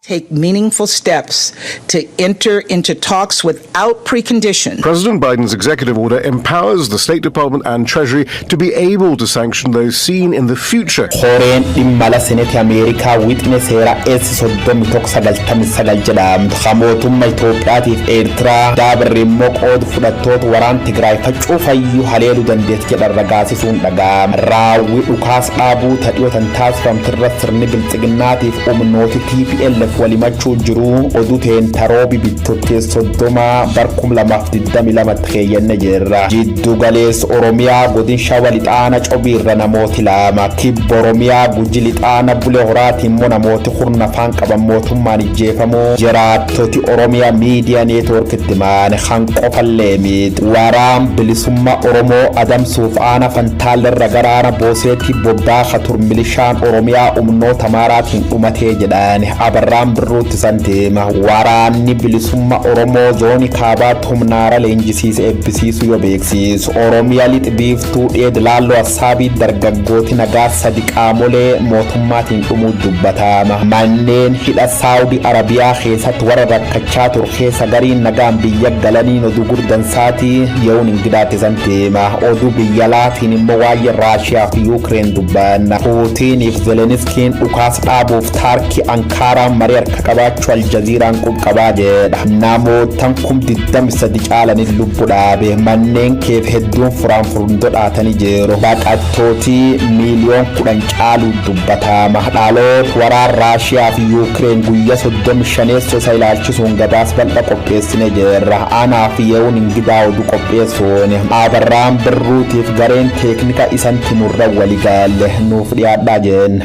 Take meaningful steps to enter into talks without precondition. President Biden's executive order empowers the State Department and Treasury to be able to sanction those seen in the future. Koreen dhimma ala Senetii Ameerikaa wixine seera S 3199 jedhamtu kan mootummaa Itoophiyaatiif Eertiraa dabarre immoo qooda fudhattoota waraan Tigraay facuufayyuu haleeluu dandeetti jedhan ragaasisuun dhaga'ama. Raawwii dhukaas dhaabuu tadhiyootan taasifamtirra sirni biltsiginnaatiif humnooti TPLF walimachuu jiru. Oduu teen taroobi bittottee 30 bar 2022 keeyyanne jirra. Jiddu galeessa Oromiyaa godin Shawa Lixaana Cobiirra namooti 2, kibba Oromiyaa Guji Lixaana Bule Horaati immoo namooti kurna afaan qaban mootummaan ijjeefamuu jiraattoti Oromiyaa Miidiyaa Neetwoorkitti maane kan qofallee miti. Waraan bilisummaa Oromoo adamsuuf aana Fantaallerra gara aana Booseetti bobbaaha tur milishaan Oromiyaa humnoota Amaaraatiin dhumatee jedhan. Abarraan Birruutti san deema. Waraanni bilisummaa Oromoo zoonii kaabaatti humnaara leenjisiise eebbisiisuu yoo beeksiisu. Oromiyaa lixi biiftuu dheed laalloo Assaabii dargaggooti nagaa 3 qaamolee mootummaatiin dhumuu dubbatama. Manneen hidha Saawudi Arabiyaa keessatti warra rakkachaa tur keessa gariin nagaan biyya galaniin oduu gurdansaati ye'uun ingidaatti san deema. Oduu biyya laatiin immoo waa'ee Raashiyaa fi Yuukireen dubbanna. Puutiiniif Zeleniskiin dhukaas dhaabuuf Taarkii Ankaaraan marii harka qabaachuu Aljaziiraan qubqabaa jedha. Namootan 23,000 caalaniin lubbu dhaabe. Manneen keef hedduun furaan furndoo dhaatanii jiru. Baqattooti miiliyoon 10 caaluu dubbatama. Dhaloota waraan Raashiyaa fi Yuukireen guyyaa 35 isa ilaalchisuun gabaas bal'aa qopheessine jirra. Anaa fi ye'uun ingidaa oduu qopheessuun Abarraan Birruutiif gareen teeknika isan timurra waligalle nuuf dhiyaadhaa jenna.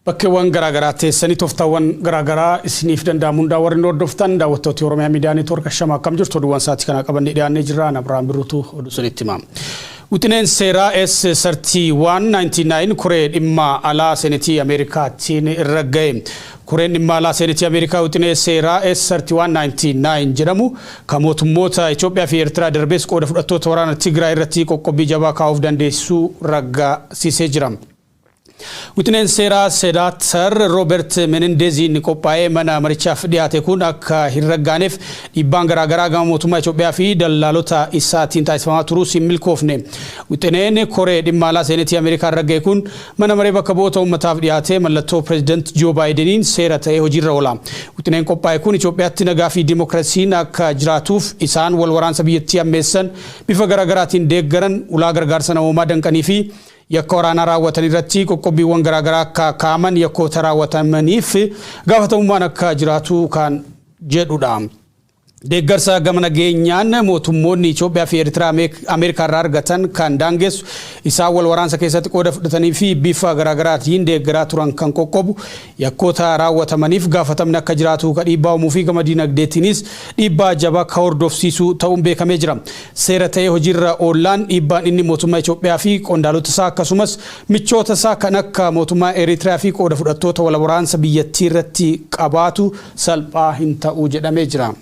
Bakkeewwan garaagaraa teessanii tooftaawwan garaagaraa isiniif danda'amu hundaa warri nu hordoftan daawwattoota Oromiyaa Miidiyaa Neetwoork, ashama, akkam jirtu? Oduuwwan sa'aatii kanaa qabannee dhiyaannee jirra. Abiraam Birruutu oduu sanitti hima. Wixineen seeraa S 3199 koree dhimma alaa Seenetii Ameerikaatiin irra ga'e. Koreen dhimma alaa Seenetii Ameerikaa wixinee seeraa S 3199 jedhamu kan mootummoota Itoophiyaa fi Eertiraa darbees qooda fudhattoota waraana Tigraay irratti qoqqobbii jabaa kaa'uuf dandeessisuu raggaasisee jira. Wixineen seeraa Senatar Roobert Menendeeziin qophaa'ee mana marichaaf dhiyaate kun akka hin raggaaneef dhiibbaan garaagaraa gama mootummaa Itoophiyaa fi dallaalota isaatiin taasifamaa turuus hin milkoofne. Wixineen koree dhimma alaa Seenetii Ameerikaan ragga'e kun mana maree bakka bu'oota uummataaf dhiyaatee mallattoo Pireezidant Joo Baayideniin seera ta'ee hojiirra oola. Wixineen qophaa'e kun Itoophiyaatti nagaa fi dimookiraasiin akka jiraatuuf isaan wal waraansa biyyattii ammeessan, bifa garaagaraatiin deeggaran, ulaa gargaarsa namoomaa danqanii fi yakka waraanaa raawwatan irratti qoqqobbiiwwan garaagaraa akka kaa'aman, yakkoota raawwatamaniif gaafatamummaan akka jiraatu kan jedhudha. Deeggarsa gama nageenyaan mootummoonni Itoophiyaa fi Eertiraa Ameerikaa irraa argatan kan daangessu, isaan wal waraansa keessatti qooda fudhatanii fi bifa garaagaraatiin deeggaraa turan kan qoqqobu, yakkoota raawwatamaniif gaafatamni akka jiraatu ka dhiibbaa uumuu fi gama diinagdeetiinis dhiibbaa jabaa ka hordofsiisu ta'uun beekamee jira. Seera ta'ee hojiirra oollaan dhiibbaan inni mootummaa Itoophiyaa fi qondaalota isaa akkasumas michoota isaa kan akka mootummaa Eritiriyaa fi qooda fudhattoota wal waraansa biyyattii irratti qabaatu salphaa hin ta'u jedhamee jira.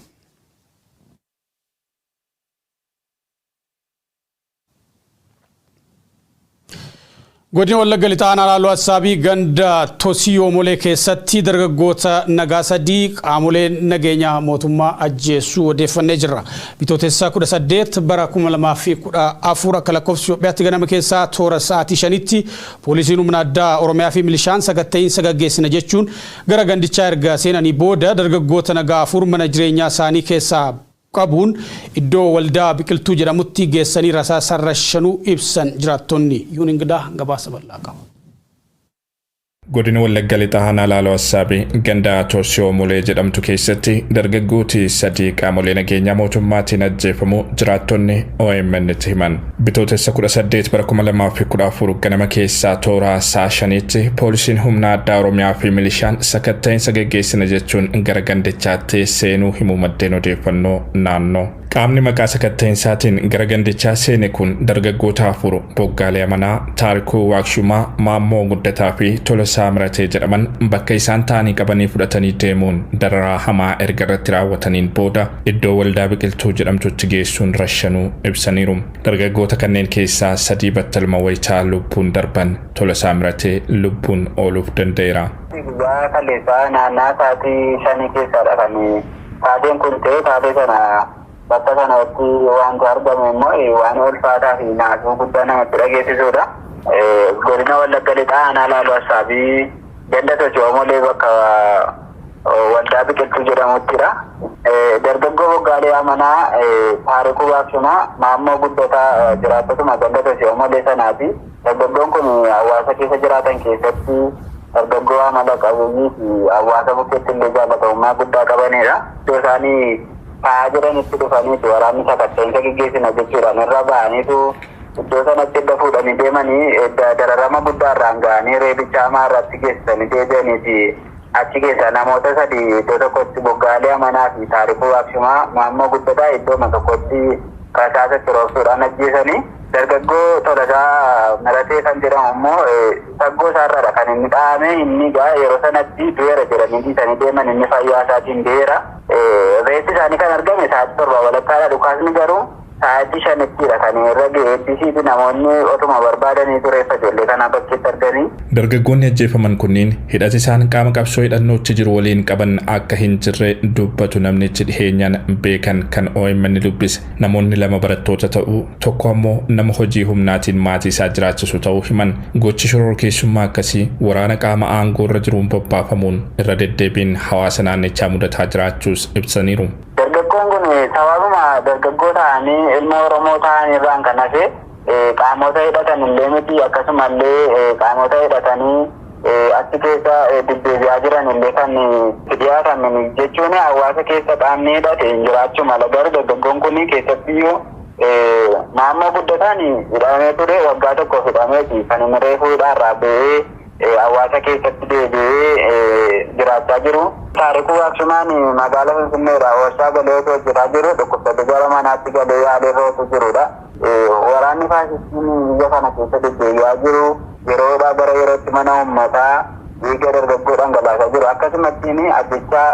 Godina Wallagga Lixaa Aanaa Laaloo Assaabii ganda Tosii Yoomolee keessatti dargaggoota nagaa 3 qaamoleen nageenya mootummaa ajjeessuu odeeffannee jirra. Bitootessa 18 bara 2014 akka lakkoofsa Itoophiyaatti ganama keessaa toora sa'aatii 5tti poolisiin humna addaa Oromiyaa fi milishaan sakatta'iinsa gaggeessina jechuun gara gandichaa erga seenanii booda dargaggoota nagaa 4 mana jireenyaa isaanii keessaa qabuun iddoo waldaa biqiltuu jedhamutti geessanii rasaasaan rashanuu ibsan jiraattonni. Yuun Ingidaa gabaasa bal'aa qaba. Godina Wallagga Lixaa Aanaa Laaloo Assaabii ganda Toosiyoo Mulee jedhamtu keessatti dargaggooti 3 qaamolee nageenyaa mootummaatiin ajjeefamuu jiraattonni OMN'tti himan. Bitootessa 18 bara 2014 ganama keessaa toora sa'a 5tti poolisiin humna addaa Oromiyaa fi milishaan sakatta'insa geggeessina jechuun gara gandichaatti seenuu himu maddeen odeeffannoo naannoo. Qaamni maqaa sakatta'insaatiin gara gandichaa seene kun dargaggoota 4 Boggaalee Amanaa, Taarikuu Waaqshumaa, Maammoo Guddataa fi Tolasaa Miratee jedhaman bakka isaan taa'anii qabanii fudhatanii deemuun dararaa hamaa erga irratti raawwataniin booda iddoo Waldaa Biqiltuu jedhamtutti geessuun rashanuu ibsaniiru. Dargaggoota kanneen keessaa 3 battaluma wayitaa lubbuun darban Tolasaa Miratee lubbuun ooluuf danda'eera. Guyyaa kaleessaa naannaa sa'aatii shanii keessaadha kan taateen kun ta'e. Taatee sana bakka sanatti wanti argame immoo waan ulfaataa fi naasuu guddaa namatti dhageessisuudha. Godina Wallagga Lixaa Aanaa Laaloo Assaabii ganda Tochoomolee bakka Waldaa Biqiltuu jedhamuttidha. Dargaggoo Boggaalee Amanaa, Taarikuu Waaqshumaa, Maammoo Guddataa jiraattotuma ganda Tochoomolee sanaati. Dargaggoon kun hawaasa keessa jiraatan keessatti dargaggoo amala qabeeyyii fi hawaasa bukkeetti illee jaallatamummaa guddaa qabanidha. Iddoo isaanii taa'aa jiranitti dhufaniitu waraanni sakatta'insa geggeessina jechuudhaan irra ba'aniitu iddoo sanatti edda fuudhanii deemanii edda dararama guddaa irraan ga'anii reebicha hamaa irratti geessisanii deebi'aniiti. Achi keessaa namoota 3 iddoo tokkotti Boggaalee Amanaa fi Taarikuu Waaqshumaa, Maammoo Guddataa iddooma tokkotti rasaasa itti roobsuudhaan ajjeesanii. Dargaggoo Tolasaa Miratee kan jedhamu immoo saggoo isaarraadha kan inni dhahame. Inni egaa yeroo sanatti du'eera jedhanii dhiisanii deeman, inni fayyaa isaatiin du'eera. Reeffi isaanii kan argame sa'aatii 7 walakkaadha. Dhukaasni garuu sa'aatii 5ttidha kan irra ga'e. Eebbisiiti namoonni otuma barbaadaniitu reeffa ijoollee kanaa bakkeetti arganii. Dargaggoonni ajjeefaman kunniin hidhati isaan qaama qabsoo hidhannootti jiru waliin qaban akka hin jirre dubbatu namnichi dhiheenyaan beekan kan OMN dubbise. Namoonni 2 barattoota ta'uu, tokko ammoo nama hojii humnaatiin maatii isaa jiraachisu ta'uu himan. Gochi shororkeessummaa akkasii waraana qaama aangoorra jiruun bobbaafamuun irra deddeebiin hawaasa naannichaa mudataa jiraachuus ibsaniiru. Dargaggoon kun sababuma dargaggoo ta'anii ilma Oromoo ta'an irraan kan hafe qaamota hidhatan illee miti, akkasumallee qaamota hidhatanii achi keessa deddeebi'aa jiran illee kan itti dhiyaatan jechuun hawaasa keessa qaamni hidhate hin jiraachuu mala. Garuu dargaggoon kun keessattiyyuu Maammoo Guddataan hidhamee ture, waggaa tokkoof hidhameeti kan inni reefuu hidhaarraa ba'ee hawaasa keessatti deebi'ee jiraachaa jiru. Taarikuu Waaqshumaan magaalaa Finfinneedhaa warshaa galee otoo hojjetaa jiru dhukkubsatee gara manaatti galee yaaliirra otoo jirudha. Waraanni faashistiin biyya kana keessa deddeebi'aa jiru yeroodhaa gara yerootti mana uummataa dhiiga dargaggoo dhangalaasaa jiru. Akkasumattiin ajjechaa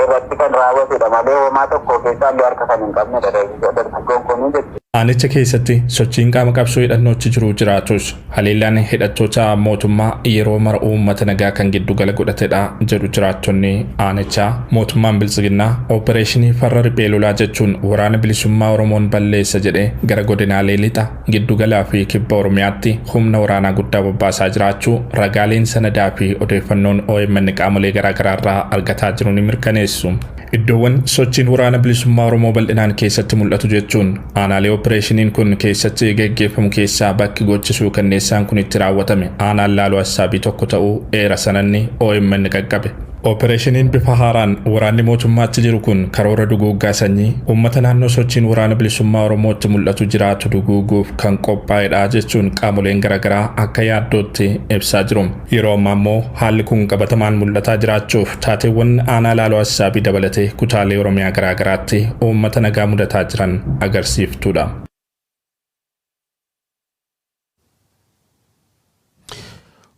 irratti kan raawwatudha malee homaa tokko keessaa illee harka kan hin qabnedha dargaggoon kun jechuudha. Aanicha keessatti sochiin qaama qabsoo hidhannootti jiru jiraatus haleellaan hidhattoota mootummaa yeroo mara uummata nagaa kan giddugala godhatedha jedhu jiraattonni aanichaa. Mootummaan Biltsiginnaa ooppereeshinii farra riphee lolaa jechuun waraana bilisummaa Oromoon balleessa jedhee gara godinaalee lixa, giddugalaa fi kibba Oromiyaatti humna waraanaa guddaa bobbaasaa jiraachuu ragaaleen sanadaa fi odeeffannoon OMN qaamolee garaagaraarraa argataa jiru ni mirkaneessu. Iddoowwan sochiin waraana bilisummaa Oromoo bal'inaan keessatti mul'atu jechuun aanaalee ooppereeshiniin kun keessatti geggeeffamu keessaa bakki gochi suukanneessaan kun itti raawwatame aanaan Laaloo Assaabii tokko ta'uu eera sananni OMN qaqqabe. Ooppereeshiniin bifa haaraan waraanni mootummaatti jiru kun karoora duguuggaa sanyii uummata naannoo sochiin waraana bilisummaa Oromootti mul'atu jiraatu duguuguuf kan qophaa'edha jechuun qaamoleen garaagaraa akka yaaddootti ibsaa jiru. Yeroo ammaa immoo haalli kun qabatamaan mul'ataa jiraachuuf taateewwan aanaa Laaloo Assaabii dabalatee kutaalee Oromiyaa garaagaraatti uummata nagaa mudataa jiran agarsiiftuudha.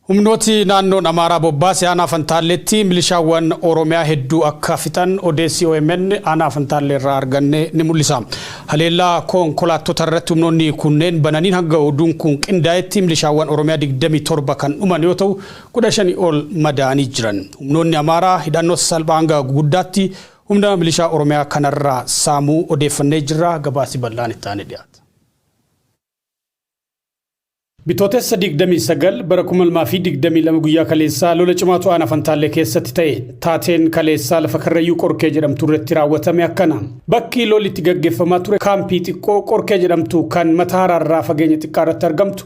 Humnooti naannoon Amaaraa bobbaase aanaa Fantaalleetti milishaawwan Oromiyaa hedduu akka fixan odeessi OMN aanaa Fantaallee irraa arganne ni mul'isa. Haleellaa konkolaattota irratti humnoonni kunneen bananiin hanga oduun kun qindaa'etti milishaawwan Oromiyaa 27 kan dhuman yoo ta'u 15 ol madaa'anii jiran. Humnoonni Amaaraa hidhannoo sasalphaa hanga guguddaatti humna milishaa Oromiyaa kanarraa saamuu odeeffannee jirra. Gabaasi bal'aan itti aanee dhiyaata. Bitootessa 29 bara 2022 guyyaa kaleessaa lola cimaatu aanaa Fantaallee keessatti ta'e. Taateen kaleessaa lafa Karrayyuu Qorkee jedhamtu irratti raawwatame akkana. Bakki lolli itti gaggeeffamaa ture kaampii xiqqoo Qorkee jedhamtu kan Matahaaraa irraa fageenya xiqqaa irratti argamtu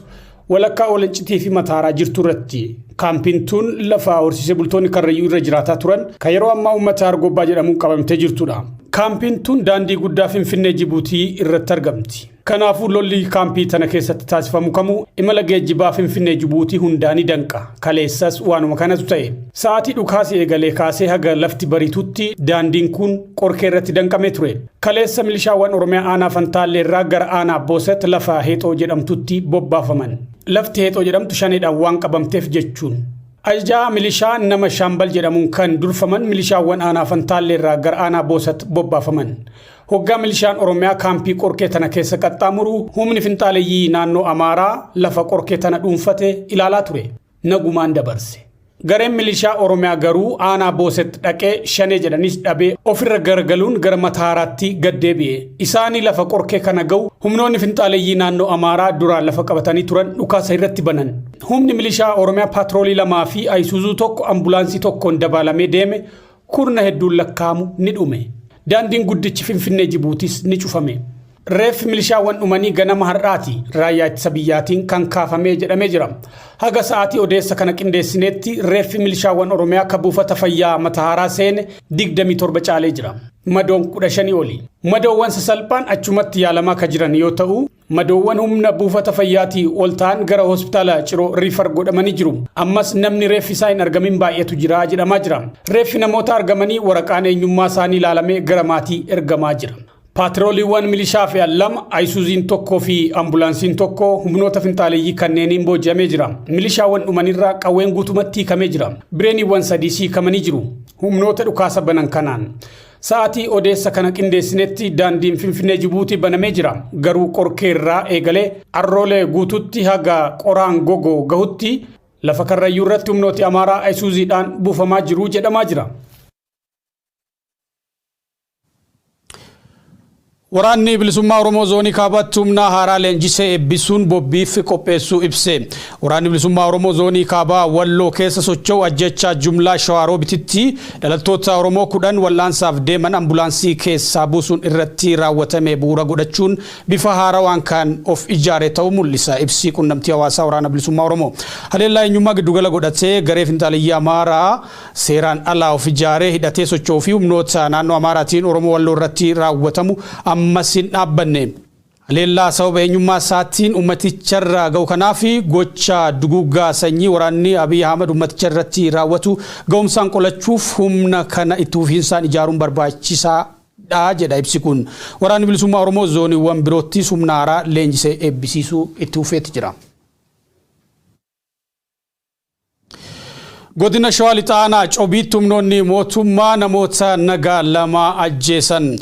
walakkaa Oolancitii fi Matahaaraa jirtu irratti. Kaampiin tun lafa horsiisee bultoonni Karrayyuu irra jiraataa turan kan yeroo ammaa uummata Argobbaa jedhamuun qabamtee jirtudha. Kaampiin tun daandii guddaa Finfinnee Jibuutii irratti argamti. Kanaafuu lolli kaampii tana keessatti taasifamu kamuu imala geejjibaa Finfinnee Jibuutii hundaa ni danqa. Kaleessas waanuma kanatu ta'e. Sa'aatii dhukaasii eegalee kaasee haga lafti bariitutti daandiin kun Qorkee irratti danqamee ture. Kaleessa milishaawwan Oromiyaa aanaa Fantaallee irraa gara aanaa Booset lafa Heexoo jedhamtutti bobbaafaman. Lafti Heexoo jedhamtu shaneedhaan waan qabamteef jechuun. Ajajaa milishaa nama Shaambal jedhamuun kan durfaman milishaawwan aanaa Fantaallee irraa gara aanaa Boosat bobbaafaman. Hoggaa milishaan Oromiyaa kaampii Qorkee tana keessa qaxxaamuru humni finxaaleyyii naannoo Amaaraa lafa Qorkee tana dhuunfate ilaalaa ture. Nagumaan dabarse. Gareen milishaa Oromiyaa garuu aanaa Booset dhaqee Shanee jedhanis dhabee ofirra garagaluun gara Mataaraatti gad deebi'e. Isaanii lafa Qorkee kana ga'u humnoonni finxaaleyyii naannoo Amaaraa duraan lafa qabatanii turan dhukaasa irratti banan. Humni milishaa Oromiyaa paatroolii 2 fi Ayisuuzuu 1 ambulaansii tokkoon dabaalamee deeme kurna hedduun lakkaa'amu ni dhume. Daandiin guddichi Finfinnee Jibuutis ni cufame. Reeffi milishaawwan dhumanii ganama har'aati raayyaa ittisa biyyaatiin kan kaafamee jedhamee jira. Haga sa'aatii odeessa kana qindeessineetti reeffi milishaawwan Oromiyaa ka buufata fayyaa Matahaaraa seene 27 caalee jira. Madoon 15 oli. Madoowwan sasalphaan achumatti yaalamaa ka jiran yoo ta'u, Madoowwan humna buufata fayyaatii ol ta'an gara hospitaala Ciroo riifar godhamanii jiru. Ammas namni reeffi isaa hin argamin baay'eetu jira jedhamaa jira. Reeffi namoota argamanii waraqaan eenyummaa isaanii ilaalamee gara maatii ergamaa jira. Paatirooliiwwan milishaa fe'an 2, Ayisuuziin 1 fi ambulaansiin 1 humnoota finxaaleyyii kanneeniin booji'amee jira. Milishaawwan dhumanirraa qawween guutumatti hiikamee jira. Bireeniiwwan 3 hiikamanii jiru. Humnoota dhukaasa banan kanaan. Sa'aatii odeessa kana qindeessinetti daandiin Finfinnee Jibuutii banamee jira. Garuu Qorkee irraa eegalee Arroolee guututti haga Qoraan Gogoo gahutti lafa Karrayyuu irratti humnooti Amaaraa Ayisuuziidhaan buufamaa jiru jedhamaa jira. Waraanni Bilisummaa Oromoo Zoonii Kaabaatti humna haaraa leenjisee eebbisuun bobbiif qopheessuu ibse. Waraanni Bilisummaa Oromoo Zoonii Kaabaa Walloo keessa socho'u ajjeechaa jumlaa Shawaa Roobititti dhalattoota Oromoo 10 wal'aansaaf deeman ambulaansii keessaa buusuun irratti raawwatame bu'uura godhachuun bifa haarawaan kan of ijaare ta'uu mul'isa ibsi qunnamtii hawaasaa Waraana Bilisummaa Oromoo. Haleellaa eenyummaa giddugala godhatee garee finxaaleyyii Amaaraa seeraan alaa of ijaaree hidhatee socho'uu fi humnoota naannoo Amaaraatiin Oromoo Walloo irratti raawwatamu ammas hin dhaabbanne. Haleellaa sababa eenyummaa isaatiin ummaticharra ga'u kanaaf gocha duguuggaa sanyii waraanni Abiy Ahmad ummaticha irratti raawwatu ga'umsaan qolachuuf humna kana itti fufiinsaan ijaaruun barbaachisaa dha jedha ibsi kun. Waraanni Bilisummaa Oromoo zooniiwwan biroottis humna haaraa leenjisee eebbisiisuu itti fufeeti jira. Godina Shawaa Lixaa Aanaa Cobiitti humnoonni mootummaa namoota nagaa 2 ajjeesan.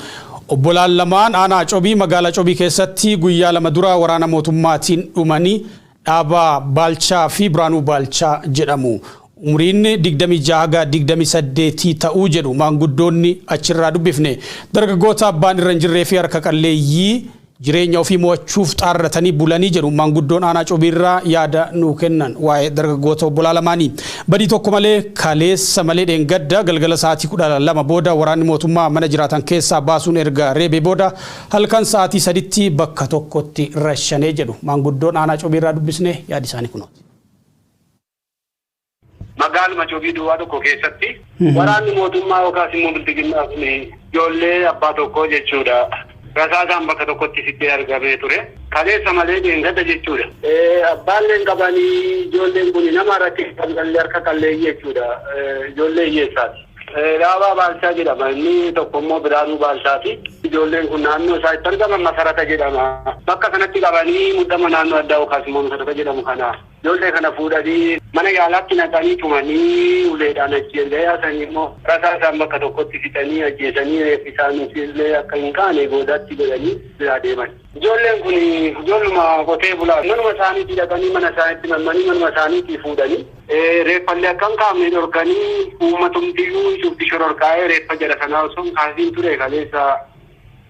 Obbolaan lamaan Aanaa Cobii magaalaa Cobii keessatti guyyaa 2 dura waraana mootummaatiin dhumanii Dhaabaa Baalchaa fi Biraanuu Baalchaa jedhamu. Umriin 26 haga 28 ta'uu jedhu maanguddoonni achirraa dubbifne. Dargaggoota abbaan irra hin jirree fi harka qalleeyyii Jireenya ofii mo'achuuf xaarratanii bulanii jedhu maanguddoon aanaa Cobiirraa yaada nuu kennan waa'ee dargaggoota obbolaa lamaanii. Badii tokko malee kaleessa malee dheengadda galgala sa'aatii 12 booda waraanni mootummaa mana jiraatan keessaa baasuun erga reebee booda halkan sa'aatii 3tti bakka tokkotti rashanee jedhu maanguddoon aanaa Cobiirraa dubbisne yaadi isaanii kunooti. Magaaluma Cobii duwwaa tokko keessatti waraanni mootummaa yookaas immoo bilxiginnaa kun ijoollee abbaa tokkoo jechuudha. Rasaasaan bakka tokkotti fixee argamee ture. Kaleessa malee dheengadda jechuudha. Abbaallee hin qabanii ijoolleen kun nama rakkisanii harka qalleeyyii jechuudha. Ijoollee hiyyeessaati. Dhaabaa Baalchaa jedhama. Inni tokko immoo Biraanuu Baalchaati. Ijoolleen kun naannoo isaa itti argaman Masarata jedhama. Bakka sanatti qabanii muddama naannoo addaa yookaas immoo Masarata jedhamu kana. Ijoollee kana fuudhanii mana yaalaatti naqanii tumanii uleedhaan achi erga yaasanii immoo rasaasaan bakka tokkotti fixanii ajjeesanii reeffi isaaniis illee akka hin kaane boodatti godhanii biraa deeman. Ijoolleen kun ijoolluma qotee bulaa manuma isaaniitii dhaqanii mana isaaniitti nammanii manuma isaaniitii fuudhanii reeffallee akka hin kaafne dhorkanii uummatumtiyyuu cufti shororkaa'ee reeffa jara sanaa osoo hin kaasiin ture kaleessa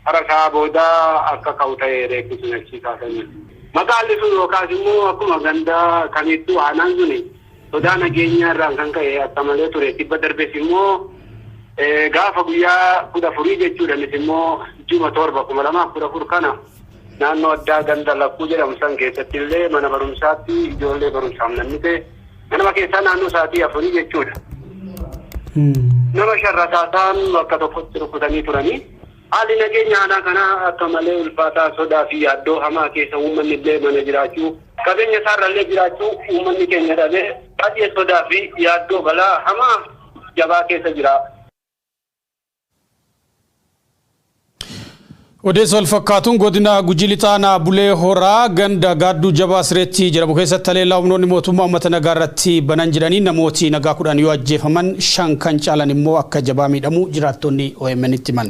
Hara isaa booda akka ka'u ta'e reeffi sun achii kaasanii. Magaalli sun yookaas immoo akkuma ganda kamiittuu aanaan sun sodaa nageenyaa irraan kan ka'e akka malee ture. Tibba darbes immoo gaafa guyyaa 14 jechuudha innis immoo ji'uma 7 2014 kana naannoo addaa ganda lakkuu jedhamu san keessatti illee mana barumsaatti ijoollee barumsaaf nannite Ganama keessaa naannoo sa'aatii 4 jechuudha. Nama 5 rasaasaan bakka tokkotti rukutanii turanii. Haalli nageenya aanaa kanaa akka malee ulfaataa, sodaa fi yaaddoo hamaa keessa uummanni illee mana jiraachuu, qabeenya isaarrallee jiraachuu uummanni keenya dhabee baay'ee sodaa fi yaaddoo balaa hamaa jabaa keessa jira. Odeessa wal fakkaatuun godina Gujii Lixaa aanaa Bulee Horaa ganda Gaadduu Jabaa Sireetti jedhamu keessatti haleellaa humnoonni mootummaa uummata nagaa irratti banan jedhanii namooti nagaa 10 yoo ajjeefaman 5 kan caalan immoo akka jabaa miidhamu jiraattonni OMN itti himan.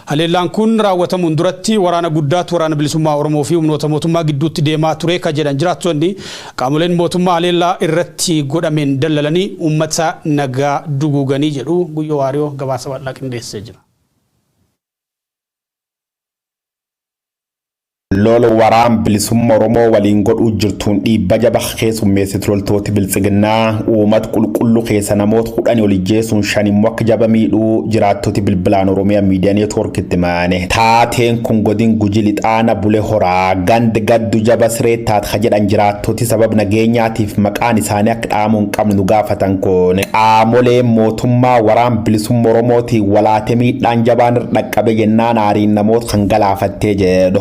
Haleellaan kun raawwatamuun duratti waraana guddaatu Waraana Bilisummaa Oromoo fi humnoota mootummaa gidduutti deemaa ture ka jedhan jiraattonni, qaamoleen mootummaa haleellaa irratti godhameen dallalanii uummata nagaa duguuganii jedhu. Guyyoo Waariyoo gabaasa bal'aa qindeessee jira. Lola waraan bilisumma Oromoo waliin godhuu jirtuun dhiibba jaba keessummeessitu loltooti biltsiginnaa uumat qulqullu keessa namoota 10 ol ijjeessuun 5 immoo akka jaba miidhuu jiraattoti bilbilaan Oromiyaa Miidiyaa Neetwoork itti himane. Taateen kun godin Guji Lixaana Bule Horaa gand Gaddu Jaba Siree taat ka jedhan jiraattoti sabab nageenyaatiif maqaan isaanii akka dhahamuu hin qabne nu gaafatan kun qaamoleen mootummaa waraan bilisumma Oromootiin walaate miidhaan jabaan irra dhaqqabe jennaan aariin namoota kan galaafattee jedhu.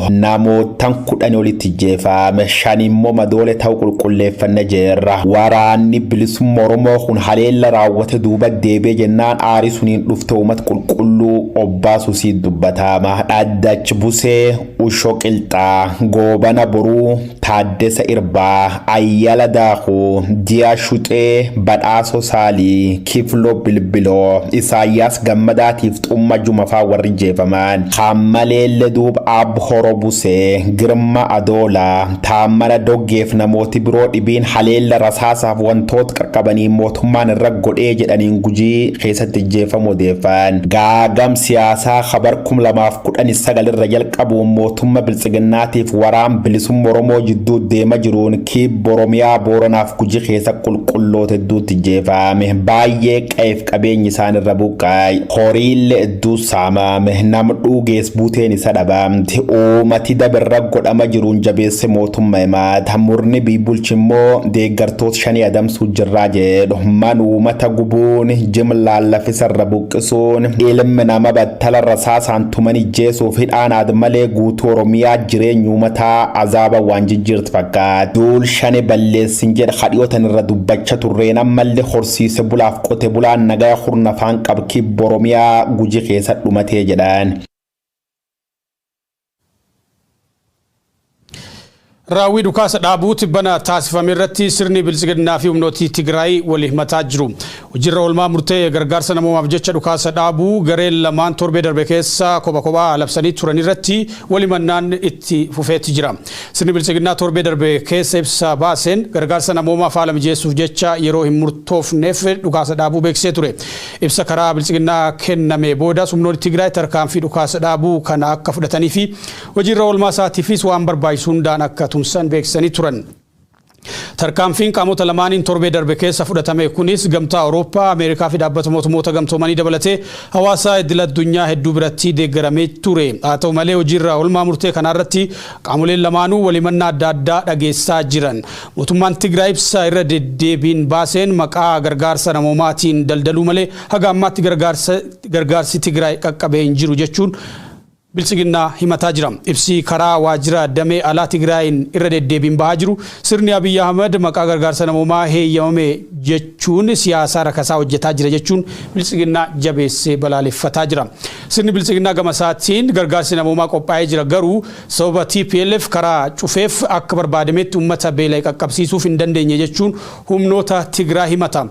Namoottan 10 olitti ijjeefame, 5 immoo madoole ta'u qulqulleeffanne jeerra. Waraanni bilisumma Oromoo kun haleella raawwate duuba deebi'e jennaan aarii suniin dhufte uumat qulqulluu obbaasuu siit dubbataama. Dhaddach Busee, Usho Qilxaa, Goobana Boruu, Taaddesa Irbaa, Ayyala Daakuu, Ji'a Shuxee, Badhaasoo Saalii, Kifloo Bilbiloo, Isaayyaas Gammadaatiif Xumma Juma faa warri ijjeefaman. Kan maleelle duub Aab Horo Busee, Girma Adoolaa, Taammana Doggeef namooti biroo dhibiin haleella rasaasaaf wantoot qaqqabaniin mootummaan irra godhee jedhaniin Gujii keessatti ijjeefamu odeeffan. Gaagam siyaasaa ka bar 2019 irra jalqabuun mootumma Biltsiginnaatiif waraan bilisumma Oromoo jidduu deema jiruun Kibba Oromiyaa Booranaaf Guji keessa qulqulloota hedduutti ijjeefame. Baayyee qa'eef qabeenyi isaan irra buqqa'e. Horiille hedduu saamame. Nam dhuugees buuteen isa dhabamte. Uumati daba irra godhama jiruun jabeesse mootumma himata. Murni biyy bulchi immoo deeggartoota shanii adamsuu jirraa jedhu. Man uumata gubuun, jimlaan lafisa irra buqqisuun, ilmi nama battala rasaasaan tumani ijjeesuuf hidhaan aad-malee guutuu Oromiyaa jireenya uumataa azaaba waan jijjiirt fakkaat. Duul shane balleessin jedh ka dhiyootan irra dubbacha turreen ammalle horsiise bulaaf qote bulaan nagaya hurna afaan qab Kibba Oromiyaa Guji keessa dhumatee jedhan. Raawwii dhukaasa dhaabuu tibbana taasifame irratti sirni Biltsiginnaa fi humnooti Tigraay wal himataa jiru. Hojiirra oolmaa murtee gargaarsa namoomaaf jecha dhukaasa dhaabuu gareen lamaan torbee darbe keessa kopha kophaa labsanii turan irratti wal himannaan itti fufeetti jira. Sirni Biltsiginnaa torbee darbe keessa ibsa baaseen gargaarsa namoomaaf haala mijeessuuf jecha yeroo hin murtoofneef dhukaasa dhaabuu beeksisee ture. Ibsa karaa Biltsiginnaa kenname boodas humnoonni Tigraay tarkaanfii dhukaasa dhaabuu kana akka fudhatanii fi hojiirra oolmaa isaatiifis waan barbaachisu hundaan akka tumsan beeksisanii turan. Tarkaanfiin qaamota lamaaniin torbee darbe keessa fudhatame kunis Gamtaa Awurooppaa, Ameerikaa fi Dhaabbata Mootummoota Gamtoomanii dabalatee hawaasa idil-addunyaa hedduu biratti deeggaramee ture. Haa ta'u malee hojiirra oolmaa murtee kanaarratti qaamoleen lamaanuu wal himannaa adda addaa dhageessisaa jiran. Mootummaan Tigraay ibsa irra deddeebiin baaseen maqaa gargaarsa namoomaatiin daldaluu malee haga ammaatti gargaarsi Tigraay qaqqabe hin jiru jechuun Biltsiginnaa himataa jira. Ibsi karaa waajjira damee alaa Tigraayiin irra deddeebiin bahaa jiru sirni Abiy Ahmad maqaa gargaarsa namoomaa heeyyamame jechuun siyaasaa rakasaa hojjetaa jira jechuun Biltsiginnaa jabeessee balaaleffataa jira. Sirni Biltsiginnaa gama isaatiin gargaarsi namoomaa qophaa'ee jira garuu sababa tplf karaa cufeef akka barbaadametti uummata beela'e qaqqabsiisuuf hin dandeenye jechuun humnoota Tigraay himata.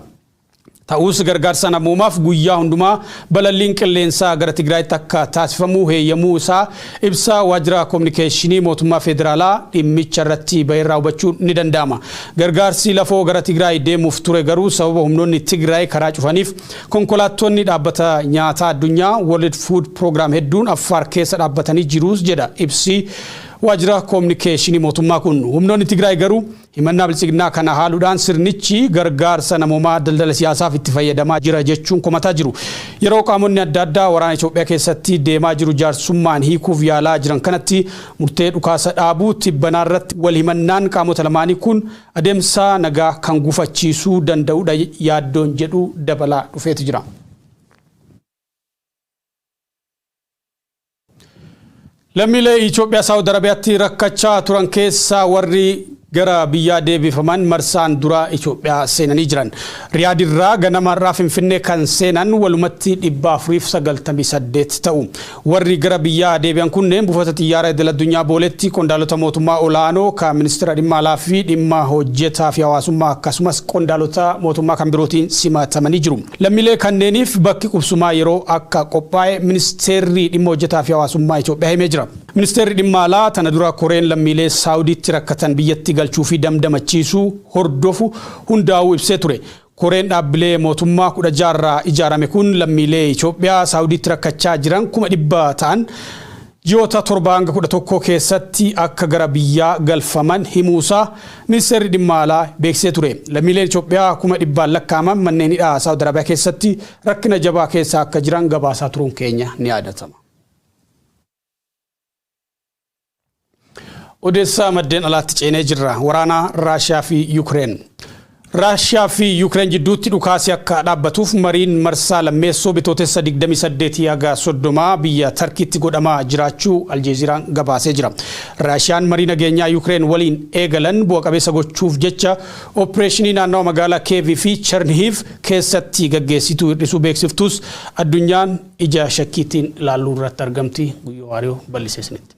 Ta'us gargaarsa namoomaaf guyyaa hundumaa balalliin qilleensaa gara Tigraayitti akka taasifamu heeyyamuu isaa ibsa waajjira kominikeeshinii mootummaa federaalaa dhimmicha irratti baherraa hubachuun ni danda'ama. Gargaarsi lafoo gara Tigraay deemuuf ture garuu sababa humnoonni Tigraay karaa cufaniif konkolaattonni dhaabbata nyaataa addunyaa World Food Program hedduun Affaar keessa dhaabbatanii jirus jedha ibsi. Waajjira koominikeeshinii mootummaa kun. Humnoonni Tigraay garuu himannaa Biltsiginnaa kana haaluudhaan sirnichi gargaarsa namoomaa daldala siyaasaaf itti fayyadamaa jira jechuun komataa jiru. Yeroo qaamonni adda addaa waraana Itoophiyaa keessatti deemaa jiru jaarsummaan hiikuuf yaalaa jiran kanatti, murtee dhukaasa dhaabuu tibbanaa irratti wal himannaan qaamota lamaanii kun adeemsa nagaa kan gufachiisuu danda'udha yaaddoon jedhu dabalaa dhufeetu jira. Lammiilee Itoophiyaa Saawud Arabiyaatti rakkachaa turan keessaa warri gara biyyaa deebifaman marsaan duraa Itoophiyaa seenanii jiran. Riyaad irraa ganama irraa Finfinnee kan seenan walumatti 498 ta'u. Warri gara biyyaa deebi'an kunneen buufata xiyyaara idil addunyaa Booleetti qondaalota mootummaa olaanoo kan ministeera dhimma alaa fi dhimma hojjetaa fi hawaasummaa akkasumas qondaalota mootummaa kan birootiin simatamanii jiru. Lammiilee kanneeniif bakki qubsumaa yeroo akka qophaa'e ministeerri dhimma hojjetaa fi hawaasummaa Itoophiyaa himee jira. Ministeerri dhimma alaa tana dura koreen lammiilee Saawudiitti rakkatan biyyatti galchuu fi damdamachiisuu hordofu hundaa'uu ibsee ture. Koreen dhaabbilee mootummaa 16rraa ijaarame kun lammiilee Itoophiyaa Saawudiitti rakkachaa jiran 100,000 ta'an ji'oota 7 hanga 11 keessatti akka gara biyyaa galfaman himuusaa ministeerri dhimma alaa beeksisee ture. Lammiileen Itoophiyaa 100,000n lakkaa'aman manneen hidhaa Saawud Arabiyaa keessatti rakkina jabaa keessa akka jiran gabaasaa turuun keenya ni yaadatama. Odeessaa maddeen alaatti ceenee jirra. Waraana Raashiyaa fi Yukireen. Raashiyaa fi Yukireen jidduutti dhukaasii akka dhaabbatuuf mariin marsaa lammeessoo Bitootessa 28 haga 30 biyya Tarkiitti godhamaa jiraachuu Aljeeziraan gabaasee jira. Raashiyaan marii nageenyaa Yukireen waliin eegalan bu'a qabeessa gochuuf jecha opereeshinii naannawa magaalaa Keevii fi Chernihiv keessatti gaggeessituu hir'isuu beeksiftus, addunyaan ija shakkiitiin ilaaluu irratti argamti. Guyyoo Waariyoo bal'isee isinitti.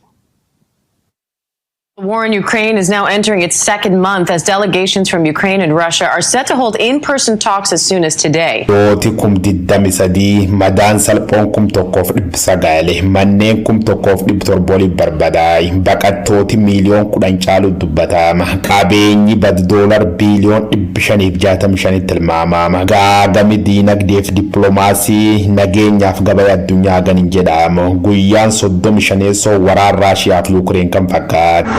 The war in Ukraine is now entering its second month as delegations from Ukraine and Russia are set to hold in-person talks as soon as today. Yooti 23,000, madaan salphoon 1,900, manneen 1,700 oliif barbadaa'e, baqattooti miiliyoon 10 caalu dubbatama. Qabeenyi bad doolar biiliyoon 565tti tilmaamama. Gaagami diinagdeef dippiloomaasii nageenyaaf gabaa addunyaa gan hin jedhamu. Guyyaan 35eessoo waraan Raashiyaa fi Yuukireen kan fakkaatu.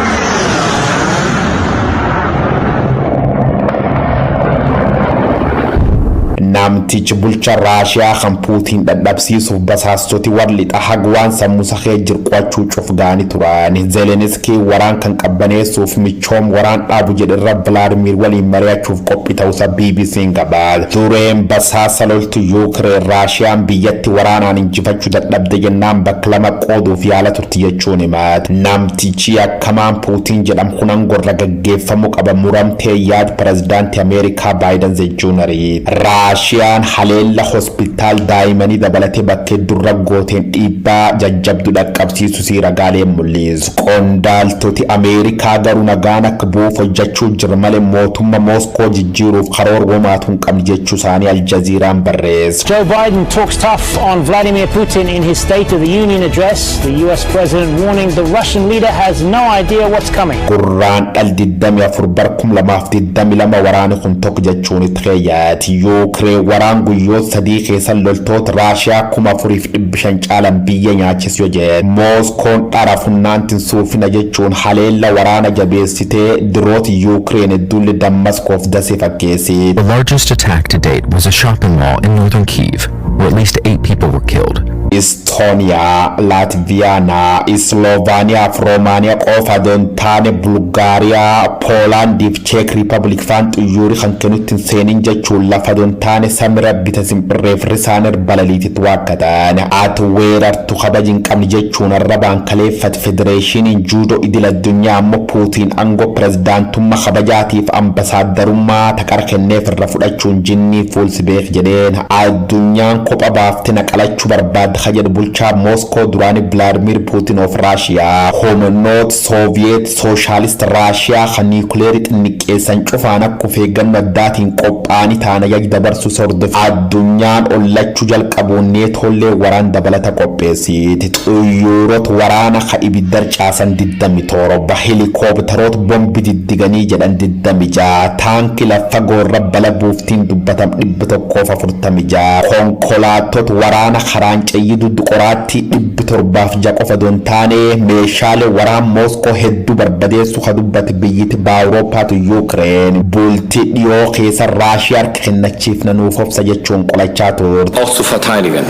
Namtichi bulcha Raashiyaa kan Puutiin dadhabsiisuuf basaastoti warri lixa haga waan sammuu sahee jiru qo'achuu cufgaanii turan. Zelenskii waraan kan qabbaneessuuf michoom waraan dhaabu jedherra Vilaadimiir waliin mari'achuuf qophii ta'uusaa BBC'n gabaase. Dureen basaasa loltu Yuukireen Raashiyaan biyyatti waraanaan injifachuu dadhabde jennaan bakka lama qooduuf yaala turti jechuun himate. Namtichi akkamaan Puutiin jedhamu kun aangorra gaggeeffamuu qaba muramtee yaad pirezidaantii Ameerikaa Baayiden jechuun ariite. Raashiyaan haleella hospitaal daa'imanii dabalatee bakkee durra gooteen dhiibbaa jajjabduu dhaqqabsiisu si ragaaleen mul'isu. Qondaaltoti Ameerikaa garuu nagaan akka bu'uuf hojjechuu jira malee mootummaa Mooskoo jijjiiruuf karoora womaatu hin qabne jechuu isaanii Aljaziiraan barreesse. Joe Biden talks tough on Vladimir Putin in his State of the Union address. The US president warning the Russian leader has no idea what's coming. Gurraan dhal 24 bar 2022 waraani kun tokko jechuun itti keeyyaati. Yuukireen waraan guyyoota 3 keessa loltoota Raashiyaa 4,500 caalan biyya nyaachisu yoo jedhe. Mooskoon dhara funnaantiin suufina jechuun haleella waraana jabeessitee diroota Yuukireen hedduullee Dammaskoof dasee fakkeessite. The largest attack to date was a shopping mall in northern Kiev, where at least eight people were killed. Istooniyaa, Laatviyaanaa, Islovaaniyaa fi Roomaaniyaa qofa don taane Bulgaariyaa, Poolaandii fi Cheek Riipabilik faan xiyyoorri kan kennutti hin seenin jechuun lafa don taane samira bita simbirreef risaaner balaliititti waakkatan. Ati weerartu kabaji hin qabne jechuun arrabaan kaleeffate. Federeeshiniin juudoo idil addunyaa ammoo Puutiin aangoo pirezidaantummaa kabajaatiif ambasaadarummaa taqar kenneef irra fudhachuun jinnii fuulsi beek jedheen. Addunyaan kopha baaftee naqalachuu barbaadda ka jedhu bulchaa Mooskoo duraanii Vilaadimir Puutin of Raashiyaa. Humnoota Sooviyeet Sooshalist Raashiyaa kan niikuleerii xinniqqeessan cufaan akka of eeggannoo addaatiin qophaa'anii ta'an ajaja dabarsuu hordofe. Addunyaan ollachuu jalqabuun neetollee waraan dabalata qopheessiti. Xiyyoorota waraana ka ibiddar caasan 27, heelikooptaroota bombi diddiganii jedhan 26, taankii lafa goorra bala buuftiin dubbatam 146, konkolaattota waraana karaan maleeyyii duddu qoraattii 706 qofa don taane meeshaalee waraan Mooskoo hedduu barbadeessu ka dubbate biyyiti Awuroopaatu Yuukireen bultii dhiyoo keessa Raashiyaa harka kennachiifna nuuf obsa jechuun qolachaa turte. Auch zu verteidigen.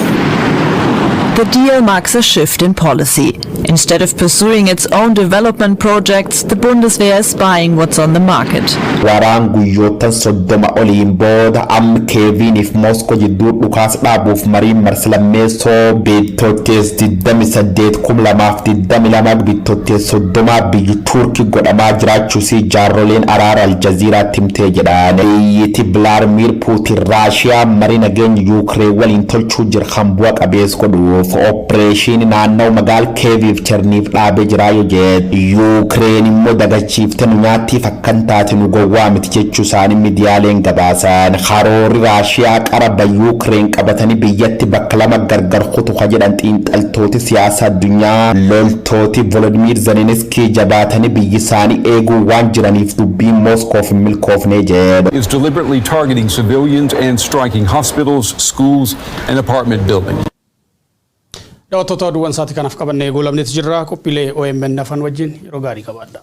The deal marks a shift in policy. Instead of pursuing its own development projects, the Bundeswehr is buying what's on the market. Waraan guyyoottan 30 oliin booda amma Keeviiniif Mooskoo jidduu dhukaas dhaabuuf mariin marsilammeessoo Bitootees 28 2022 Bitootees 30 biyyi Tuurkii godhamaa jiraachuusii jaarroleen araara Aljaziiraatti himtee jedhan. Biyyiti Vilaadimiir Puutiin Raashiyaa marii nageenya Yuukireen waliin tolchuu jira kan bu'a qabeessa godhuuf opereeshinii naannoo magaal Keeviif Cherniif dhaabee jiraa yoo jedhu, Yuukireen immoo dagachiifte nu nyaattiif akkan taate nu gowwaa miti jechuu isaanii miidiyaaleen gabaasan. Karoorri Raashiyaa qaraba Yuukireen qabatanii biyyatti bakka lama gargar kutu ka jedhan xiinxaltooti siyaasa addunyaa, loltooti Volodimiir Zelenskii jabaatanii biyyi isaanii eeguu waan jiraniif dubbiin Mooskoof hin milkoofnee jedhu. Is deliberately targeting civilians and striking hospitals, schools, and apartment buildings. Daawwattoota, oduuwwan sa'aatii kanaaf qabannee goolabneeti jirra. Qophiilee OMN afaan wajjin yeroo gaarii qabaadha.